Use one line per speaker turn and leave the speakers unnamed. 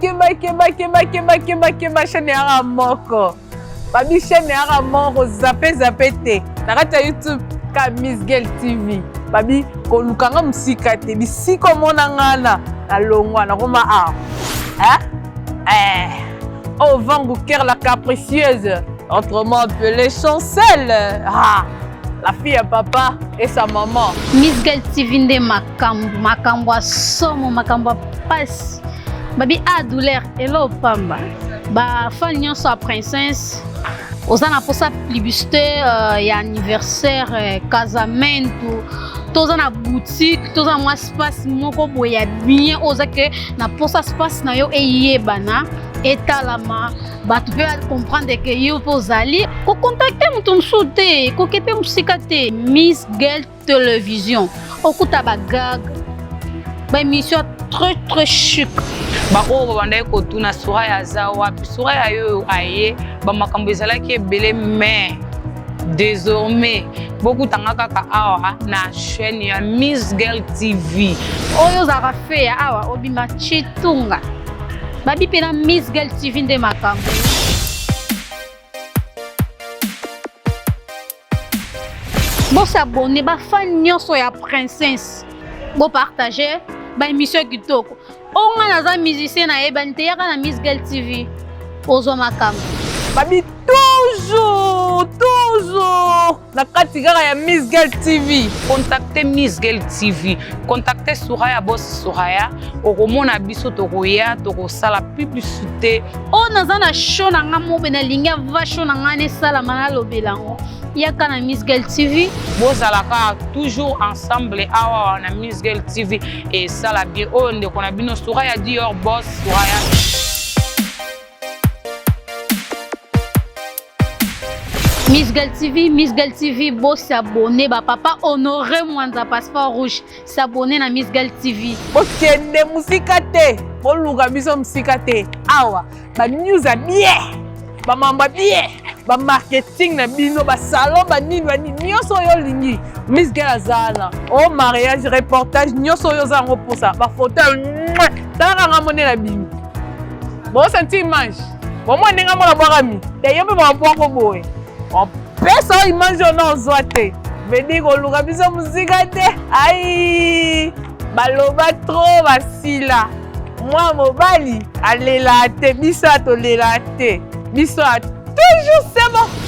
keba keba keba keba keba keba chaîne yaka moko babi chaîne yaka moko zape zape te na kati ya youtube ka miss girl tv babi koluka nga mosika te bisika omona nga na nalongwa nakoma awa eh? Eh. Oh, Vangu Ker la capricieuse, autrement appelée Chancel. Ah, la fille à papa et sa maman.
Miss Girl TV nde makambo, makambo ya somo, makambo ya pasi. Babi a douleur elo pamba. Ba fan nyonso ya princesse oza na posa publicité euh, ya anniversaire euh, casamento toza na boutique toza na mwa space moko boye ya bien oza ke na posa space na yo eyebana etalama bato mpe bacomprendre ke yo mpe ozali kocontacte moto mosusu te koke mpe mosika te miss girl television okuta bagag baémission très très chic
baoyo babandaki kotuna suraya aza wapi suraya yo aye bamakambo ezalaki ebele mais désormais bokutanga kaka awa na chaîne ya miss girl tv
oyo ozalaka feya awa obima chitunga babi mpe na miss girl tv nde makambo bosabone bafani nyonso ya princesse bopartage baémission kitoko oyo ngai naza musicien nayebani te yaka na miss girl tv ozwa makambo
babi toujours toujours na kati kaka ya miss girl tv
contacte miss girl tv contacte suraya bos suraya okomona biso tokoya tokosala publicité
oyo naza na show na ngai mobe nalingi ava show na ngai nesalama nalobela yango yaka na miss girl tv
bozalaka toujours ensemble awa na miss girl tv esala bien oyo ndeko na bino suraya dior boss suraya
Miss Girl TV, Miss Girl TV, bo s'abonner, ba papa Honoré Mwanza passeport rouge, s'abonner na Miss Girl TV.
Bokende mosika te, boluka biso mosika te. Awa ba news ya bien, ba mambo ya bien, ba marketing na bino, ba salon, ba nini, ba nini, nyonso oyo olingi. Miss Girl aza wana. O mariage, reportage, nyonso oyo oza yango mposa, ba photo ya talaka nga mone na bimi. Bo sentir image. Bomoi ndenge mona bwakami te yo mpe babwako boye opesa oyo image oyo na ozwa te vedi koluka biso mosika te ai baloba tro basila mwa mobali alela te biso atolela te biso a toujours c'est bon.